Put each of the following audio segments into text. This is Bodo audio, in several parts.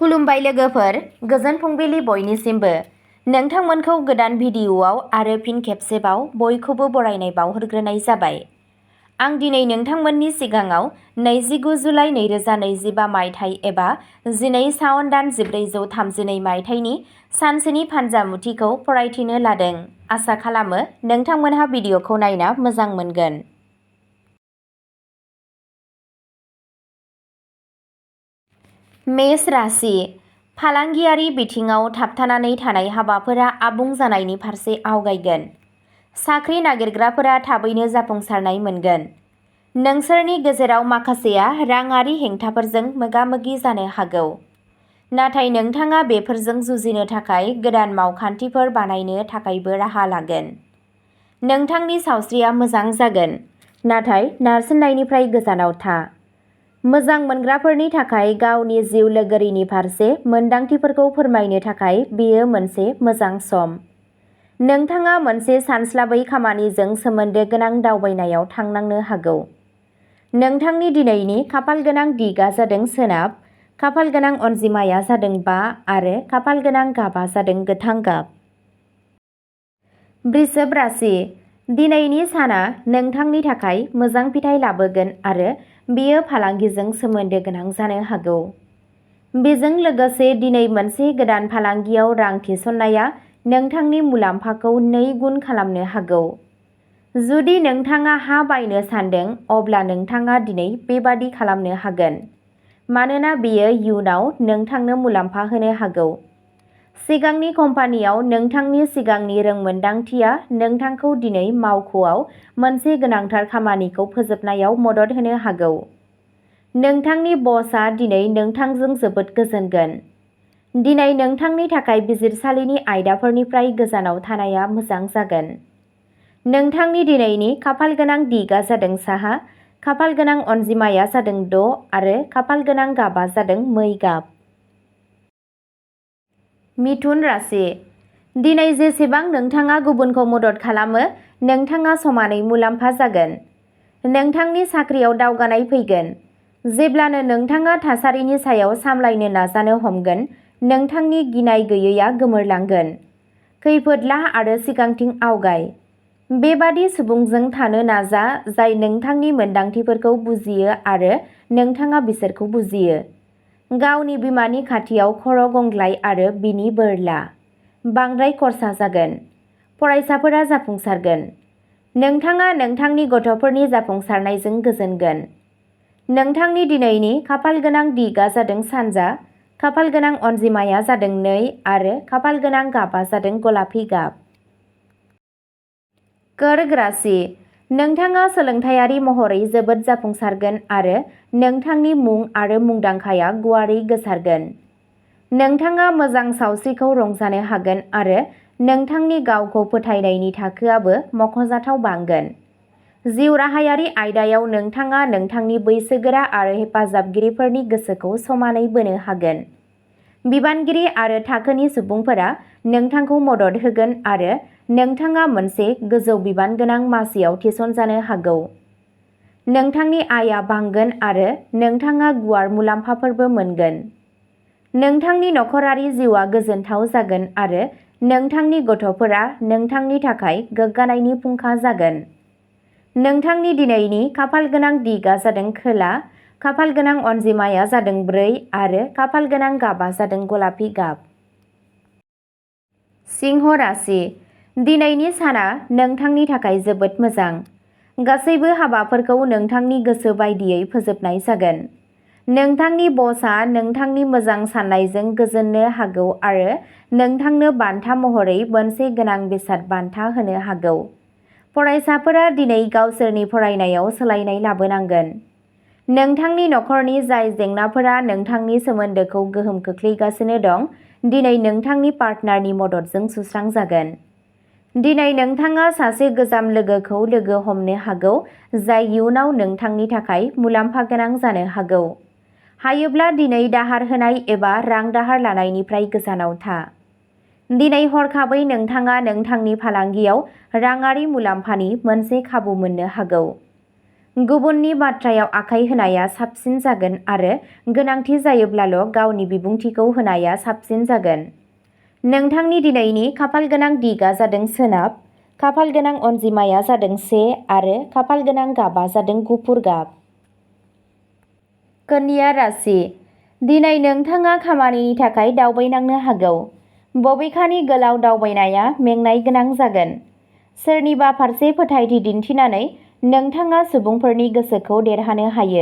खुलुमबाय लोगोफोर, गोजोन फुंबिलि बयनिसिमबो। नोंथांमोनखौ गोदान भिडिअ'आव आरो फिन खेबसेबाव बयखौबो बरायनाय बावहरग्रोनाय जाबाय। आं दिनै नोंथांमोननि सिगाङाव 29 जुलाइ 2025 मायथाइ एबा 12 सावन दान 1432 मायथाइनि सानसेनि फान्जामुथिखौ फरायथिनो लादों। आसा खालामो नोंथांमोनहा भिडिअ'खौ नायना मोजां मोनगोन। मेष राशि, फालांगियारि बिथिङाव थाबथानानै थानाय हाबाफोरा आबुं जानायनि फारसे आवगायगोन। साख्रि नागिरग्राफोरा थाबैनो जाफुंसारनाय मोनगोन। नोंसोरनि गेजेराव माखासेया राङारि हेंथाफोरजों मोगा-मोगि जानो हागौ। नाथाय नोंथाङा बेफोरजों जुजिनो थाखाय गोदान मावखान्थिफोर बानायनो थाखायबो राहा लागोन। नोंथांनि सावस्रिया मोजां जागोन, नाथाय नारसिननायनिफ्राय गोजानाव था। मोजां मोनग्राफोरनि थाखाय गावनि जिउ लोगोरिनि फारसे मोनदांथिफोरखौ फोरमायनो थाखाय बेयो मोनसे मोजां सम। नोंथाङा मोनसे सानस्लाबै खामानिजों सोमोन्दो गोनां दावबायनायाव थांनांनो हागौ। नोंथांनि दिनैनि खाफालगोनां दिगआ जादों सोनाब, खाफालगोनां अनजिमाया जादों 5 आरो खाफालगोनां गाबआ जादों गोथां गाब। वृषभ राशि, दिनैनि साना नोंथांनि थाखाय मोजां फिथाइ लाबोगोन आरो बेयो फालांगिजों सोमोन्दो गोनां जानो हागौ। बेजों लोगोसे दिनै मोनसे गोदान फालांगियाव रां थिसननाया नोंथांनि मुलाम्फाखौ 2 गुन खालामनो हागौ। जुदि नोंथाङा हा बायनो सानदों, अब्ला नोंथाङा दिनै बेबादि खालामनो हागोन, मानोना बेयो इयुनाव नोंथांनो मुलाम्फा होनो हागौ। सिगांनि कम्पानियाव नोंथांनि सिगांनि रोंमोनदांथिया नोंथांखौ दिनै मावख'आव मोनसे गोनांथार खामानिखौ फोजोबनायाव मदद होनो हागौ। नोंथांनि बसआ दिनै नोंथांजों जोबोद गोजोनगोन। दिनै नोंथांनि थाखाय बिजिरसालिनि आयदाफोरनिफ्राय गोजानाव थानाया मोजां जागोन। नोंथांनि दिनैनि खाफालगोनां दिगआ जादों साहा, खाफालगोनां अनजिमाया जादों 6 आरो खाफालगोनां गाबआ जादों मै गाब। मिथुन राशि, दिनै जेसेबां नोंथाङा गुबुनखौ मदद खालामो, नोंथाङा समानै मुलाम्फा जागोन। नोंथांनि साख्रियाव दावगानाय फैगोन। जेब्लानो नोंथाङा थासारिनि सायाव सामलायनो नाजानो हमगोन, नोंथांनि गिनाय गैयैआ गोमोरलांगोन। खैफोद ला आरो सिगांथिं आवगाय। बेबादि सुबुंजों थानो नाजा जाय नोंथांनि मोनदांथिफोरखौ बुजियो आरो नोंथाङा बिसोरखौ बुजियो। गावनि बिमानि खाथियाव खर' गंग्लाय आरो बिनि बोर ला। बांद्राय खर्सा जागोन। फरायसाफोरा जाफुंसारगोन। नोंथाङा नोंथांनि गथ'फोरनि जाफुंसारनायजों गोजोनगोन। नोंथांनि दिनैनि खाफालगोनां दिगआ जादों सानजा, खाफालगोनां अनजिमाया जादों 2 आरो खाफालगोनां गाबआ जादों गलापि गाब। कर्क राशि, नोंथाङा सोलोंथायारि महरै जोबोद जाफुंसारगोन आरो नोंथांनि मुं आरो मुंदांखाया गुवारै गोसारगोन। नोंथाङा मोजां सावस्रिखौ रंजानो हागोन आरो नोंथांनि गावखौ फोथायनायनि थाखोआबो मख'जाथाव बांगोन। जिउ राहायारि आयदायाव नोंथाङा नोंथांनि बैसोगोरा आरो हेफाजाबगिरिफोरनि गोसोखौ समानै बोनो हागोन। बिबानगिरि आरो थाखोनि सुबुंफोरा नोंथांखौ मदद होगोन आरो नोंथाङा मोनसे गोजौ बिबान गोनां मासियाव थिसनजानो हागौ। नोंथांनि आयआ बांगोन आरो नोंथाङा गुवार मुलाम्फाफोरबो मोनगोन। नोंथांनि नखरारि जिउआ गोजोनथाव जागोन आरो नोंथांनि गथ'फोरा नोंथांनि थाखाय गोग्गानायनि फुंखा जागोन। नोंथांनि दिनैनि खाफालगोनां दिगआ जादों खोला, खाफालगोनां अनजिमाया जादों 4 आरो खाफालगोनां गाबआ जादों गलापि गाब। सिंह राशि, दिनैनि साना नोंथांनि थाखाय जोबोद मोजां। गासैबो हाबाफोरखौ नोंथांनि गोसो बायदियै फोजोबनाय जागोन। नोंथांनि बसआ नोंथांनि मोजां साननायजों गोजोननो हागौ आरो नोंथांनो बान्था महरै मोनसे गोनां बेसाद बान्था होनो हागौ। फरायसाफोरा दिनै गावसोरनि फरायनायाव सोलायनाय लाबोनांगोन। नोंथांनि नखरनि जाय जेंनाफोरा नोंथांनि सोमोन्दोखौ गोहोम खोख्लैगासिनो दं, दिनै नोंथांनि पार्टनारनि मददजों सुस्रांजागोन। दिनै नोंथाङा सासे गोजाम लोगोखौ लोगो हमनो हागौ जाय इयुनाव नोंथांनि थाखाय मुलाम्फा गोनां जानो हागौ। हायोब्ला दिनै दाहार होनाय एबा रां दाहार लानायनिफ्राय गोजानाव था। दिनै हरखाबै नोंथाङा नोंथांनि फालांगियाव राङारि मुलाम्फानि मोनसे खाबु मोननो हागौ। गुबुननि बाथ्रायाव आखाइ होनाया साबसिन जागोन आरो गोनांथि जायोब्लाल' गावनि बिबुंथिखौ होनाया साबसिन जागोन। नोंथांनि दिनैनि खाफालगोनां दिगआ जादों सोनाब, खाफालगोनां अनजिमाया जादों 1 आरो खाफालगोनां गाबआ जादों गुफुर गाब। कन्या राशि, दिनै नोंथाङा खामानिनि थाखाय दावबायनांनो हागौ। बबेखानि गोलाव दावबायनाया मेंनाय गोनां जागोन। सोरनिबा फारसे फोथायथि दिन्थिनानै नोंथाङा सुबुंफोरनि गोसोखौ देरहानो हायो।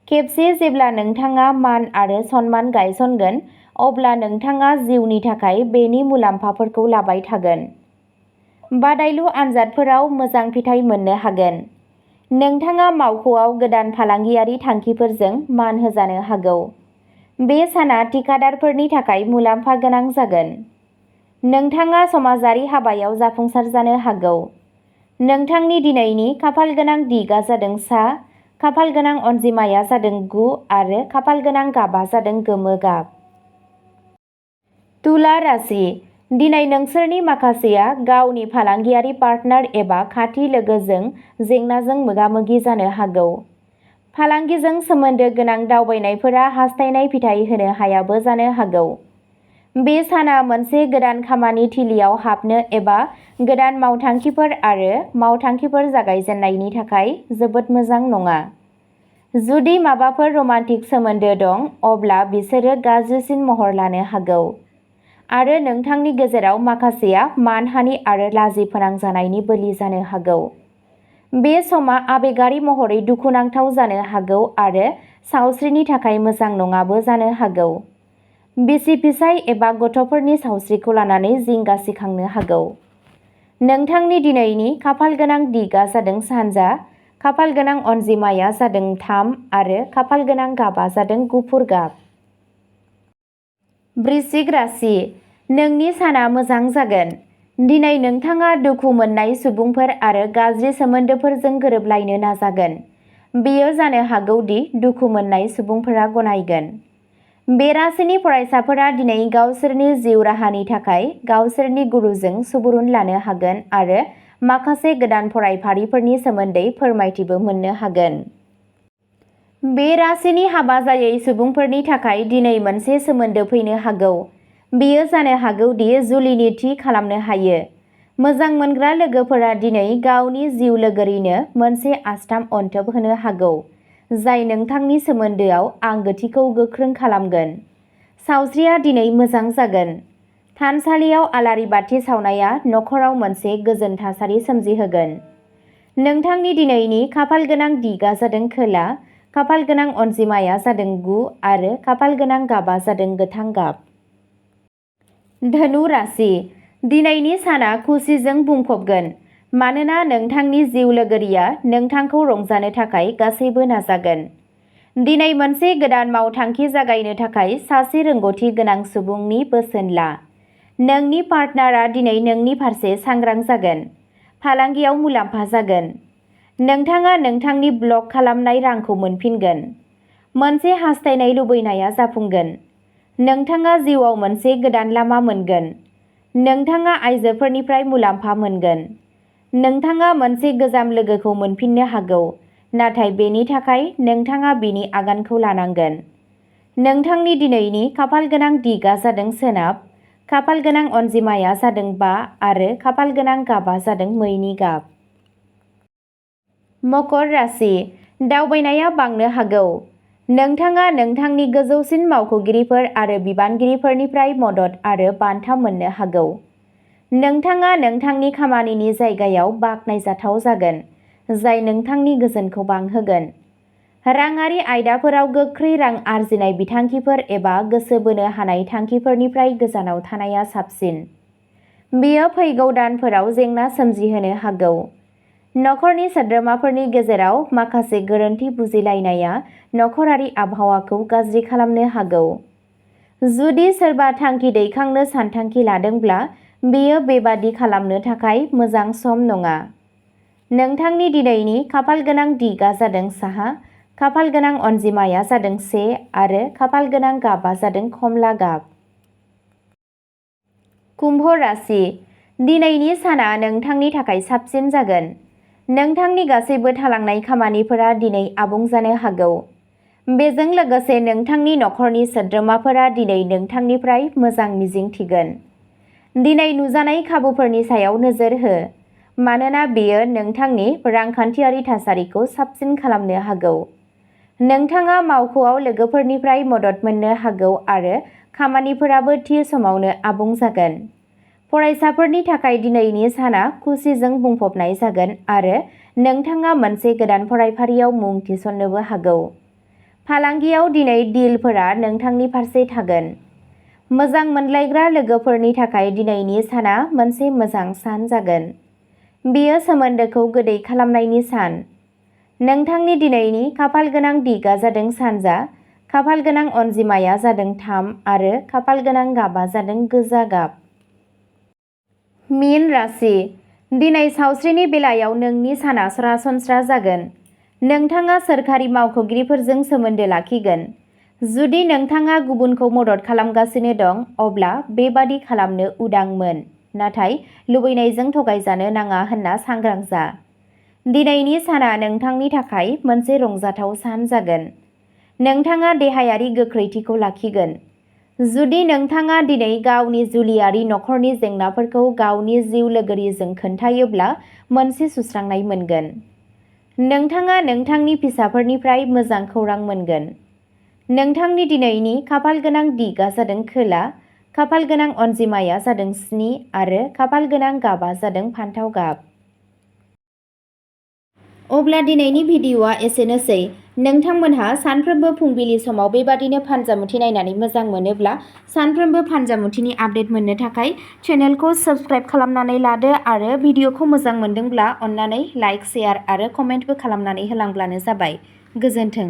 खेबसे जेब्ला नोंथाङा मान आरो सनमान गायसनगोन, अब्ला नोंथाङा जिउनि थाखाय बेनि मुलाम्फाफोरखौ लाबाय थागोन। बादायलु आनजादफोराव मोजां फिथाय मोननो हागोन। नोंथाङा मावख'आव गोदान फालांगियारि थांखिफोरजों मान होजानो हागौ। बे साना थिखादारफोरनि थाखाय मुलाम्फा गोनां जागोन। नोंथाङा समाजारि हाबायाव जाफुंसार जानो हागौ। नोंथांनि दिनैनि खाफालगोनां दिगआ जादों सा, खाफालगोनां अनजिमाया जादों 9 आरो खाफालगोनां गाबआ जादों गोमो गाब। तुला राशि, दिनै नोंसोरनि माखासेया गावनि फालांगियारि पार्टनार एबा खाथि लोगोजों जेंनाजों मोगा-मोगि जानो हागौ। फालांगिजों सोमोन्दो गोनां दावबायनायफोरा हास्थायनाय फिथाय होनो हायाबो जानो हागौ। बे साना मोनसे गोदान खामानि थिलिआव हाबनो एबा गोदान मावथांखिफोर आरो मावथांखिफोर जागायजेननायनि थाखाय जोबोद मोजां नङा। जुदि माबाफोर रमान्टिक सोमोन्दो दं, अब्ला बिसोरो गाज्रिसिन महर लानो हागौ आरो नोंथांनि गेजेराव माखासेया मानहानि आरो लाजि फोनांजानायनि बोलि जानो हागौ। बे समा आबेगारि महरै दुखुनांथाव जानो हागौ आरो सावस्रिनि थाखाय मोजां नङाबो जानो हागौ। बिसि-फिसाय एबा गथ'फोरनि सावस्रिखौ लानानै जिंगा सिखांनो हागौ। नोंथांनि दिनैनि खाफालगोनां दिगआ जादों सानजा, खाफालगोनां अनजिमाया जादों 3 आरो खाफालगोनां गाबआ जादों गुफुर गाब। वृश्चिक राशि, नोंनि साना मोजां जागोन। दिनै नोंथाङा दुखु मोननाय सुबुंफोर आरो गाज्रि सोमोन्दोफोरजों गोरोबलायनो नाजागोन। बेयो जानो हागौ दि दुखु मोननाय सुबुंफोरा गनायगोन। बे राशिनि फरायसाफोरा दिनै गावसोरनि जिउ राहानि थाखाय गावसोरनि गुरुजों सुबुरुन लानो हागोन आरो माखासे गोदान फरायफारिफोरनि सोमोन्दै फोरमायथिबो मोननो हागोन। बे राशिनि हाबा जायै सुबुंफोरनि थाखाय दिनै मोनसे सोमोन्दो फैनो हागौ। बेयो जानो हागौ दि जुलिनि थि खालामनो हायो। मोजां मोनग्रा लोगोफोरा दिनै गावनि जिउ लोगोरिनो मोनसे आस्थाम अनथोब होनो हागौ, जाय नोंथांनि सोमोन्दोआव आंगोथिखौ गोख्रों खालामगोन। सावस्रिया दिनै मोजां जागोन। थानसालियाव आलारि बाथि सावनाया नखराव मोनसे गोजोन थासारि सोमजिहोगोन। नोंथांनि दिनैनि खाफालगोनां दिगआ जादों खोला, खाफालगोनां अनजिमाया जादों 9 आरो खाफालगोनां गाबआ जादों गोथां गाब। धनु राशि, दिनैनि साना खुसिजों बुंफबगोन मानोना नोंथांनि जिउ लोगोरिया नोंथांखौ रंजानो थाखाय गासैबो नाजागोन। दिनै मोनसे गोदान मावथांखि जागायनो थाखाय सासे रोंग'थि गोनां सुबुंनि बोसोन ला। नोंनि पार्टनारआ दिनै नोंनि फारसे सांग्रां जागोन। फालांगियाव मुलाम्फा जागोन। नोंथाङा नोंथांनि ब्लक खालामनाय रांखौ मोनफिनगोन। मोनसे हास्थायनाय लुबैनाया जाफुंगोन। नोंथाङा जिउआव मोनसे गोदान लामा मोनगोन। नोंथाङा आइजोफोरनिफ्राय मुलाम्फा मोनगोन। नोंथाङा मोनसे गोजाम लोगोखौ मोनफिननो हागौ, नाथाय बेनि थाखाय नोंथाङा बिनि आगानखौ लानांगोन। नोंथांनि दिनैनि खाफालगोनां दिगआ जादों सोनाब, खाफालगोनां अनजिमाया जादों 5 आरो खाफालगोनां गाबआ जादों मैनि गाब। मकर राशि, दावबायनाया बांनो हागौ। नोंथाङा नोंथांनि गोजौसिन मावख'गिरिफोर आरो बिबानगिरिफोरनिफ्राय मदद आरो बान्था मोननो हागौ। नोंथाङा नोंथांनि खामानिनि जायगायाव बाख्नायजाथाव जागोन, जाय नोंथांनि गोजोनखौ बांहोगोन। राङारि आयदाफोराव गोख्रै रां आर्जिनाय बिथांखिफोर एबा गोसो बोनो हानाय थांखिफोरनिफ्राय गोजानाव थानाया साबसिन। बेयो फैगौ दानफोराव जेंना सोमजिहोनो हागौ। नखरनि सोद्रोमाफोरनि गेजेराव माखासे गोरोन्थि बुजिलायनाया नखरारि आबहावाखौ गाज्रि खालामनो हागौ। जुदि सोरबा थांखि दैखांनो सानथांखि लादोंब्ला, बेयो बेबादि खालामनो थाखाय मोजां सम नङा। नोंथांनि दिनैनि खाफालगोनां दिगआ जादों साहा, खाफालगोनां अनजिमाया जादों 1 आरो खाफालगोनां गाबआ जादों खमला गाब। कुम्भ राशि, दिनैनि साना नोंथांनि थाखाय साबसिन जागोन। नोंथांनि गासैबो थालांनाय खामानिफोरा दिनै आबुं जानो हागौ। बेजों लोगोसे नोंथांनि नखरनि सोद्रोमाफोरा दिनै नोंथांनिफ्राय मोजां मिजिं थिगोन। दिनै नुजानाय खाबुफोरनि सायाव नोजोर हो, मानोना बेयो नोंथांनि रांखान्थियारि थासारिखौ साबसिन खालामनो हागौ। नोंथाङा मावख'आव लोगोफोरनिफ्राय मदद मोननो हागौ आरो खामानिफोराबो थि समावनो आबुं जागोन। फरायसाफोरनि थाखाय दिनैनि साना खुसिजों बुंफबनाय जागोन आरो नोंथाङा मोनसे गोदान फरायफारियाव मुं थिसननोबो हागौ। फालांगियाव दिनै डिलफोरा नोंथांनि फारसे थागोन। मोजां मोनलायग्रा लोगोफोरनि थाखाय दिनैनि साना मोनसे मोजां सान जागोन। बेयो सोमोन्दोखौ गोदै खालामनायनि सान। नोंथांनि दिनैनि खाफालगोनां दिगआ जादों सानजा, खाफालगोनां अनजिमाया जादों 3 आरो खाफालगोनां गाबआ जादों गोजा गाब। मीन राशि। दिनै सावस्रिनि बेलायाव नोंनि साना सरासनस्रा जागोन। नोंथाङा सोरखारि मावख'गिरिफोरजों सोमोन्दो लाखिगोन। जुदि नोंथाङा गुबुनखौ मदद खालामगासिनो दं, अब्ला बेबादि खालामनो उदां मोन, नाथाय लुबैनायजों थगायजानो नाङा होनना सांग्रां जा। दिनैनि साना नोंथांनि थाखाय मोनसे रंजाथाव सान जागोन। नोंथाङा देहायारि गोख्रैथिखौ लाखिगोन। जुदि नोंथाङा दिनै गावनि जुलियारि नखरनि जेंनाफोरखौ गावनि जिउ लोगोरिजों खोन्थायोब्ला मोनसे सुस्रांनाय मोनगोन। नोंथाङा नोंथांनि फिसाफोरनिफ्राय मोजां खौरां मोनगोन। नोंथांनि दिनैनि खाफालगोनां दिगआ जादों खोला, खाफालगोनां अनजिमाया जादों 7 आरो खाफालगोनां गाबआ जादों फान्थाव गाब। अब्ला दिनैनि भिडिअ'आ एसेनोसै। नोंथांमोनहा सानफ्रोमबो फुंबिलि समाव बेबादिनो फानजामुथि नायनानै मोजां मोनोब्ला सानफ्रोमबो फानजामुथिनि आपडेट मोननो थाखाय चेनेलखौ साबस्क्राइब खालामनानै लादो आरो भिडिअ'खौ मोजां मोनदोंब्ला अन्नानै लाइक, शेयार आरो कमेन्टबो खालामनानै होलांब्लानो जाबाय। गोजोन्थों।